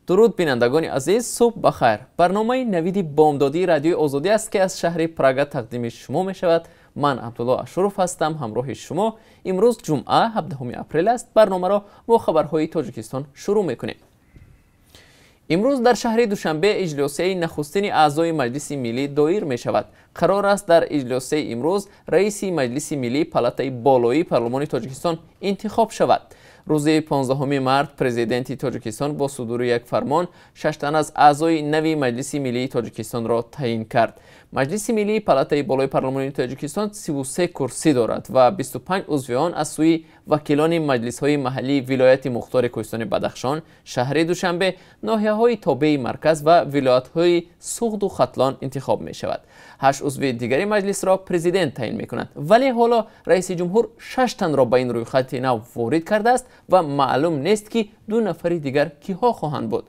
Дуруд, бинандагони азиз, субҳ бахайр. Барномаи «Навиди бомдодии» Радиои Озодӣ аст, ки аз шаҳри Прага тақдими шумо мешавад. Ман Абдулло Ашуров ҳастам, ҳамроҳи шумо. Имрӯз ҷумъа, 17 апрел аст. Барномаро бо хабарҳои Тоҷикистон шурӯъ мекунем. Имрӯз дар шаҳри Душанбе иҷлосияи нахустини аъзои Маҷлиси миллӣ доир мешавад. Қарор аст, дар иҷлосияи имрӯз раиси Маҷлиси миллӣ, палатаи болоии парлумони Тоҷикистон, интихоб шавад. Рӯзи 15 март Президенти Тоҷикистон бо судури як фармон шаш тан аз аъзои нави Маҷлиси миллии Тоҷикистонро таъин кард. Маҷлиси миллии, палатаи болои парлумони Тоҷикистон, 33 курсӣ дорад ва 25 узви он аз сӯи вакилони маҷлисҳои маҳаллии Вилояти Мухтори Кӯҳистони Бадахшон, шаҳри Душанбе, ноҳияҳои тобеи марказ ва вилоятҳои Суғду Хатлон интихоб мешавад. Ҳашт узви дигари маҷлисро президент таъин мекунад, вале ҳоло раиси ҷумҳур шаш танро ба ин рӯйхати нав ворид кардааст ва маълум нест, ки ду нафари дигар киҳо хоҳанд буд.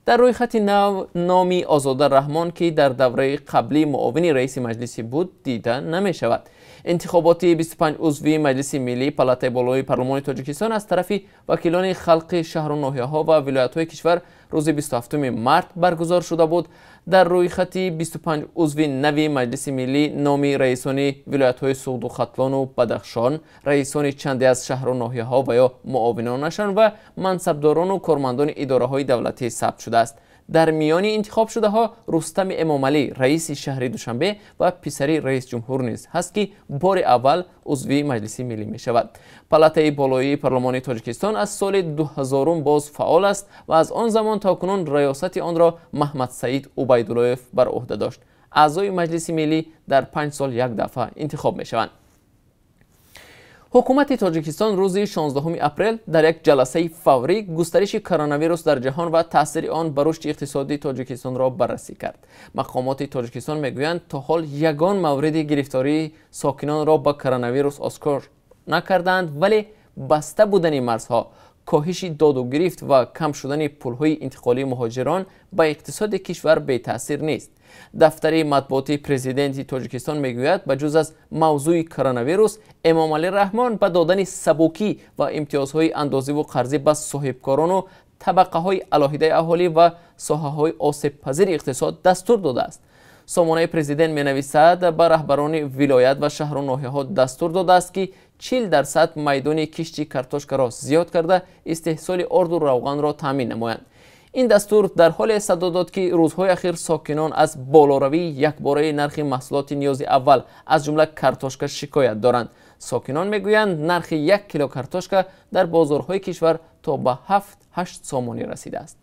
Дар рӯйхати нав номи Озода Раҳмон, ки дар давраи қаблӣ муовини раиси маҷлисӣ буд, дида намешавад. Интихоботи 25 узви Маҷлиси миллӣ, палатаи болои парлумони Тоҷикистон, аз тарафи вакилони халқи шаҳру ноҳияҳо ва вилоятҳои кишвар рӯзи 27 март баргузор шуда буд. Дар рӯйхати 25 узви нави Маҷлиси миллӣ номи раисони вилоятҳои Суғду Хатлону Бадахшон, раисони чанде аз шаҳру ноҳияҳо ва ё муовинонашон ва мансабдорону кормандони идораҳои давлатӣ сабт шудааст. Дар миёни интихобшудаҳо Рустами Эмомалӣ, раиси шаҳри Душанбе ва писари раисҷумҳур, низ ҳаст, ки бори аввал узви Маҷлиси миллӣ мешавад. Палатаи болоии парлумони Тоҷикистон аз соли 2000 боз фаъол аст ва аз он замон то кунун раёсати онро Маҳмадсаид Убайдуллоев бар ӯҳда дошт. Аъзои Маҷлиси миллӣ дар 5 сол як дафъа интихоб мешаванд. Ҳукумати Тоҷикистон рӯзи 16 апрел дар як ҷаласаи фаврӣ густариши коронавирус дар ҷаҳон ва таъсири он ба рушди иқтисодии Тоҷикистонро баррасӣ кард. Мақомоти Тоҷикистон мегӯянд, то ҳол ягон мавриди гирифтории сокинонро ба коронавирус ошкор накардаанд, вале баста будани марзҳо, коҳиши доду гирифт ва кам шудани пулҳои интиқолии муҳоҷирон ба иқтисоди кишвар бетаъсир нест. Дафтари матбуотии Президенти Тоҷикистон мегӯяд, ба ҷуз аз мавзӯи коронавирус, Эмомалӣ Раҳмон ба додани сабукӣ ва имтиёзҳои андозиву қарзӣ ба соҳибкорону табақаҳои алоҳидаи аҳолӣ ва соҳаҳои осебпазири иқтисод дастур додааст. Сомонаи президент менависад, ба раҳбарони вилоят ва шаҳру ноҳияҳо дастур додааст, ки 40% майдони кишти картошкаро зиёд карда, истеҳсоли орду равғанро таъмин намоянд. Ин дастур дар ҳоле садо дод, ки рӯзҳои ахир сокинон аз болоравии якбораи нархи маҳсулоти ниёзи аввал, аз ҷумла картошка, шикоят доранд. Сокинон мегӯянд, нархи 1 кило картошка дар бозорҳои кишвар то ба 7-8 сомонӣ расидааст.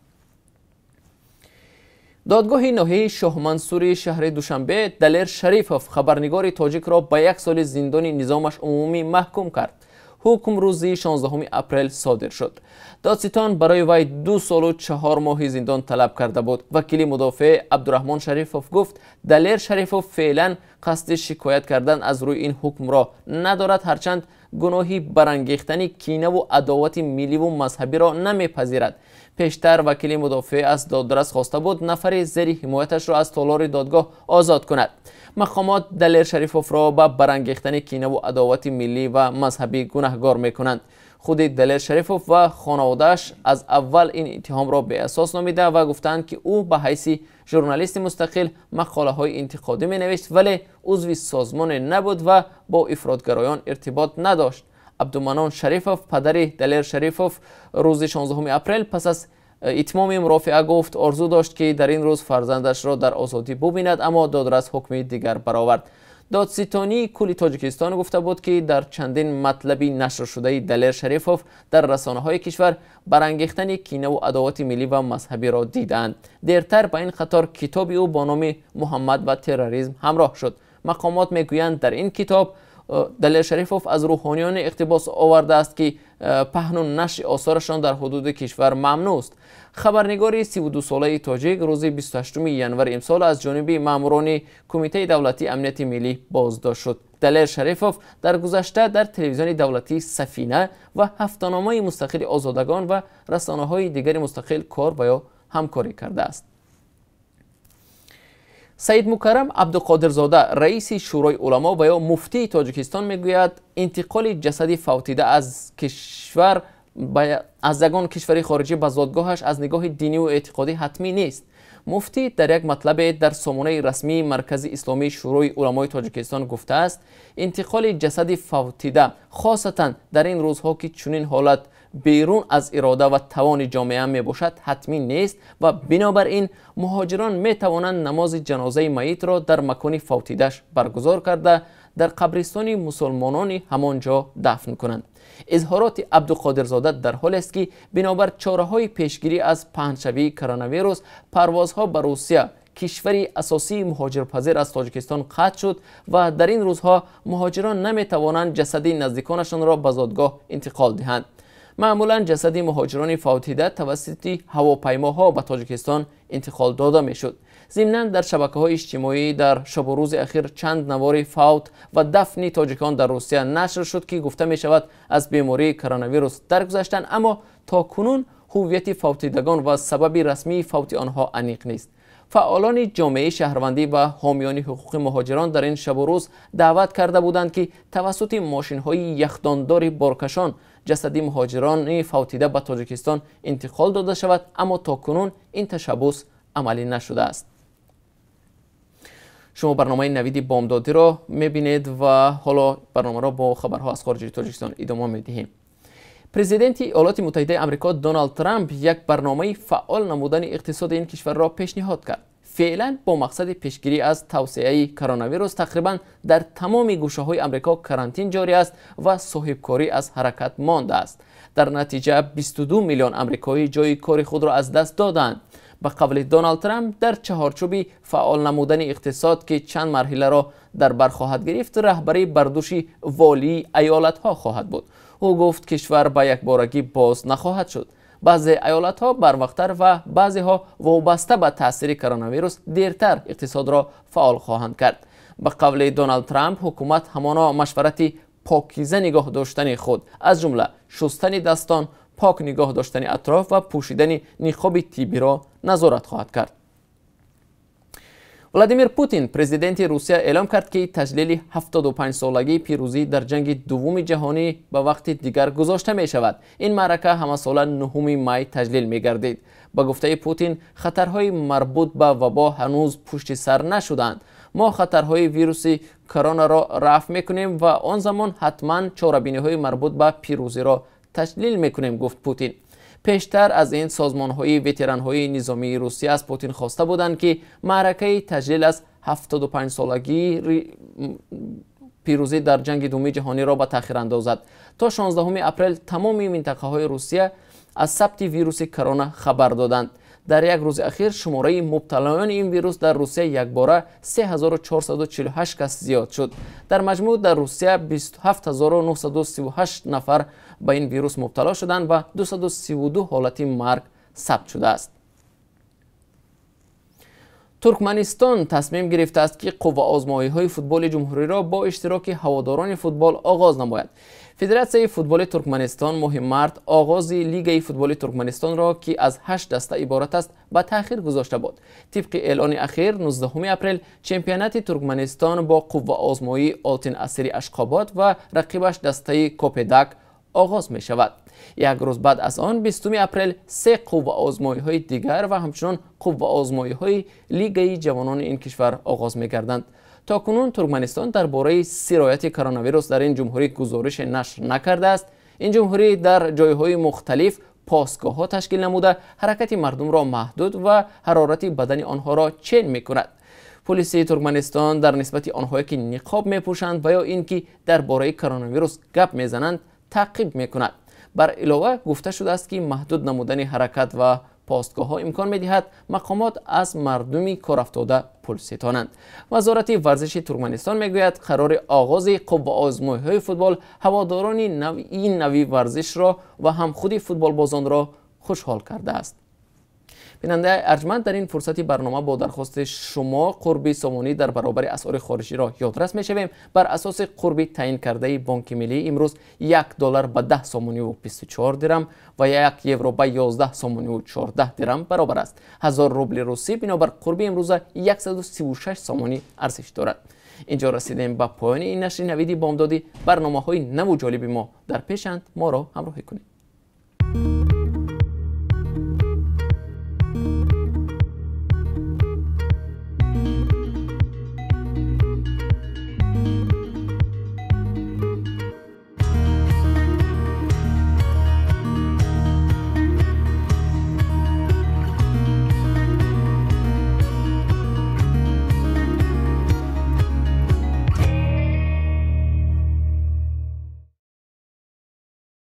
Додгоҳи ноҳияи Шоҳмансури шаҳри Душанбе Далер Шарифов, хабарнигори тоҷикро, ба як соли зиндони низомаш умумӣ маҳкум кард. Ҳукм рӯзи 16 апрел содир шуд. Додситон барои вай 2 солу 4 моҳи зиндон талаб карда буд. Вакили мудофеъ Абдураҳмон Шарифов гуфт, Далер Шарифов феълан қасди шикоят кардан аз рӯи ин ҳукмро надорад, ҳарчанд гуноҳи барангехтани кинаву адовати милливу мазҳабиро намепазирад. Пештар вакили мудофеъ аз додрас хоста буд, нафари зери ҳимояташро аз толори додгоҳ озод кунад. Мақомот Далер Шарифовро ба барангехтани кинаву адовати миллӣ ва мазҳабӣ гунаҳгор мекунанд. Худи Далер Шарифов ва хонаводааш аз аввал ин иттиҳомро беасос номида ва гуфтанд, ки ӯ ба ҳайси журналисти мустақил мақолаҳои интиқодӣ менавишт, вале узви созмоне набуд ва бо ифротгароён иртибот надошт. Абдуманон Шарифов, падари Далер Шарифов, рӯзи 16 апрел пас аз итмоми мурофиа гуфт, орзу дошт, ки дар ин рӯз фарзандашро дар озодӣ бубинад, аммо додрас ҳукми дигар баровард. Додситонии кулли Тоҷикистон гуфта буд, ки дар чандин матлаби нашршудаи Далер Шарифов дар расонаҳои кишвар барангехтани кинаву адовати миллӣ ва мазҳабиро дидаанд. Дертар ба ин қатор китоби ӯ бо номи «Муҳаммад ва терроризм» ҳамроҳ шуд. Мақомот мегӯянд, дар ин китоб Далер Шарифов аз рӯҳониёне иқтибос овардааст, ки паҳну нашри осорашон дар ҳудуди кишвар мамнӯъст. Хабарнигори 32-солаи тоҷик рӯзи 28 январи имсол аз ҷониби маъмурони Кумитаи давлатии амнияти миллӣ боздошт шуд. Далер Шарифов дар гузашта дар телевизиони давлатии «Сафина» ва ҳафтаномаи мустақили «Озодагон» ва расонаҳои дигари мустақил кор ва ё ҳамкорӣ кардааст. Саид Мукаррам Абдуқодирзода, раиси Шӯрои уламо ва ё муфтии Тоҷикистон, мегӯяд, интиқоли ҷасади фавтида аз кишвар аз ягон кишвари хориҷӣ ба зодгоҳаш аз нигоҳи диниву эътиқодӣ ҳатмӣ нест. Муфтӣ дар як матлабе дар сомонаи расмии Маркази исломии Шӯрои уламои Тоҷикистон гуфтааст, интиқоли ҷасади фавтида, хосатан дар ин рӯзҳо, ки чунин ҳолат берун аз ирода ва тавони ҷомеа мебошад, ҳатмӣ нест ва бинобар ин муҳоҷирон метавонанд намози ҷанозаи майитро дар макони фавтидааш баргузор карда, дар қабристони мусулмонони ҳамон ҷо дафн кунанд. Изҳороти Абдуқодирзода дар ҳолест, ки бинобар чораҳои пешгирӣ аз паҳншавии коронавирус парвозҳо ба Русия, кишвари асосии муҳоҷирпазир аз Тоҷикистон, қатъ шуд ва дар ин рӯзҳо муҳоҷирон наметавонанд ҷасади наздиконашонро ба зодгоҳ интиқол диҳанд. Маъмулан ҷасади муҳоҷирони фавтида тавассути ҳавопаймоҳо ба Тоҷикистон интиқол дода мешуд. Зимнан дар шабакаҳои иҷтимоӣ дар шабу рӯзи ахир чанд навори фавт ва дафни тоҷикон дар Русия нашр шуд, ки гуфта мешавад, аз бемории коронавирус даргузаштанд, аммо то кунун ҳуввияти фавтидагон ва сабаби расмии фавти онҳо аниқ нест. Фаъолони ҷомеаи шаҳрвандӣ ва ҳомиёни ҳуқуқи муҳоҷирон дар ин шабу рӯз даъват карда буданд, ки тавассути мошинҳои яхдондори боркашон ҷасади муҳоҷирони фавтида ба Тоҷикистон интиқол дода шавад, аммо то кунун ин ташаббус амалӣ нашудааст. Шумо барномаи Навиди бомдодиро мебинед ва ҳоло барномаро бо хабарҳо аз хориҷи Тоҷикистон идома медиҳем. Президенти Иёлоти Муттаҳидаи Амрико Доналд Трамп як барномаи фаъол намудани иқтисоди ин кишварро пешниҳод кард. Феълан бо мақсади пешгирӣ аз тавсеаи коронавирус тақрибан дар тамоми гӯшаҳои Амрико карантин ҷорӣ аст ва соҳибкорӣ аз ҳаракат мондааст. Дар натиҷа 22 миллион амрикоӣ ҷои кори худро аз даст доданд. Ба қавли Доналд Трамп, дар чаҳорчӯби фаъол намудани иқтисод, ки чанд марҳиларо дар бар хоҳад гирифт, раҳбарӣ бар дӯши волии аёлатҳо хоҳад буд. Ӯ гуфт, кишвар ба якборагӣ боз нахоҳад шуд. Баъзе аёлатҳо барвақттар ва баъзеҳо вобаста ба таъсири коронавирус дертар иқтисодро фаъол хоҳанд кард. Ба қавли Доналд Трамп, ҳукумат ҳамоно машварати покиза нигоҳ доштани худ, аз ҷумла шустани дастон, пок нигоҳ доштани атроф ва пӯшидани ниқоби тиббиро назорат хоҳад кард. Владимир Путин, президенти Русия, эълом кард, ки таҷлили 75-солагии пирӯзӣ дар ҷанги дуввуми ҷаҳонӣ ба вақти дигар гузошта мешавад. Ин маърака ҳамасола 9 май таҷлил мегардид. Ба гуфтаи Путин, хатарҳои марбут ба вабо ҳанӯз пушти сар нашуданд. Мо хатарҳои вируси коронаро рафъ мекунем ва он замон ҳатман чорабиниҳои марбут ба пирӯзиро таҷлил мекунем, гуфт Путин. Пештар аз ин созмонҳои ветеранҳои низомии Русия аз Путин хоста буданд, ки маъракаи таҷлил аз 75-солагии пирӯзӣ дар ҷанги дуввуми ҷаҳониро ба таъхир андозад. То 16 апрел тамоми минтақаҳои Русия аз сабти вируси корона хабар доданд. Дар як рӯзи ахир шумораи мубталоёни ин вирус дар Русия якбора 3448 кас зиёд шуд. Дар маҷмӯъ дар Русия 27938 нафар ба ин вирус мубтало шуданд ва 232 ҳолати марг сабт шудааст. Туркманистон тасмим гирифтааст, ки қувваозмоиҳои футболи ҷумҳуриро бо иштироки ҳаводорони футбол оғоз намояд. Федератсияи футболи Туркманистон моҳи март оғози лигаи футболи Туркманистонро, ки аз 8 даста иборат аст, ба таъхир гузошта буд. Тибқи эълони ахир, 19 апрел чемпионати Туркманистон бо қувваозмоии Олтин Асири Ашқобод ва рақибаш дастаи Копедак оғоз мешавад. Як рӯз баъд аз он, 20 апрел, се қувваозмоиҳои дигар ва ҳамчунон қувваозмоиҳои лигаи ҷавонони ин кишвар оғоз мегарданд. То кунун Туркманистон дар бораи сирояти коронавирус дар ин ҷумҳурӣ гузорише нашр накардааст. Ин ҷумҳурӣ дар ҷойҳои мухталиф постгоҳҳо ташкил намуда, ҳаракати мардумро маҳдуд ва ҳарорати бадани онҳоро чен мекунад. Полиси Туркманистон дар нисбати онҳое, ки ниқоб мепӯшанд ва ё ин ки дар бораи коронавирус гап мезананд, таъқиб мекунад. Бар илова гуфта шудааст, ки маҳдуд намудани ҳаракат ва постгоҳҳо имкон медиҳад мақомот аз мардуми корафтода пул ситонанд. Вазорати варзиши Туркманистон мегӯяд, қарори оғози қувваозмоиҳои футбол ҳаводорони ин нави варзишро ва ҳам худи футболбозонро хушҳол кардааст. Бинандаи арҷманд, дар ин фурсати барнома бо дархости шумо қурби сомонӣ дар баробари асъори хориҷиро ёдрас мешавем. Бар асоси қурби таъин кардаи Бонки Миллӣ имрӯз 1 доллар ба 10 сомониву 24 дирам ва 1 евро ба 11 сомониву 14 дирам баробар аст. 1000 рубли русӣ бинобар қурби имрӯза 136 сомонӣ арзиш дорад. Инҷо расидем ба поёни ин нашри Навиди бомдодӣ. Барномаҳои наву ҷолиби мо дар пешанд, моро ҳамроҳӣ кунед. Мусиқӣ.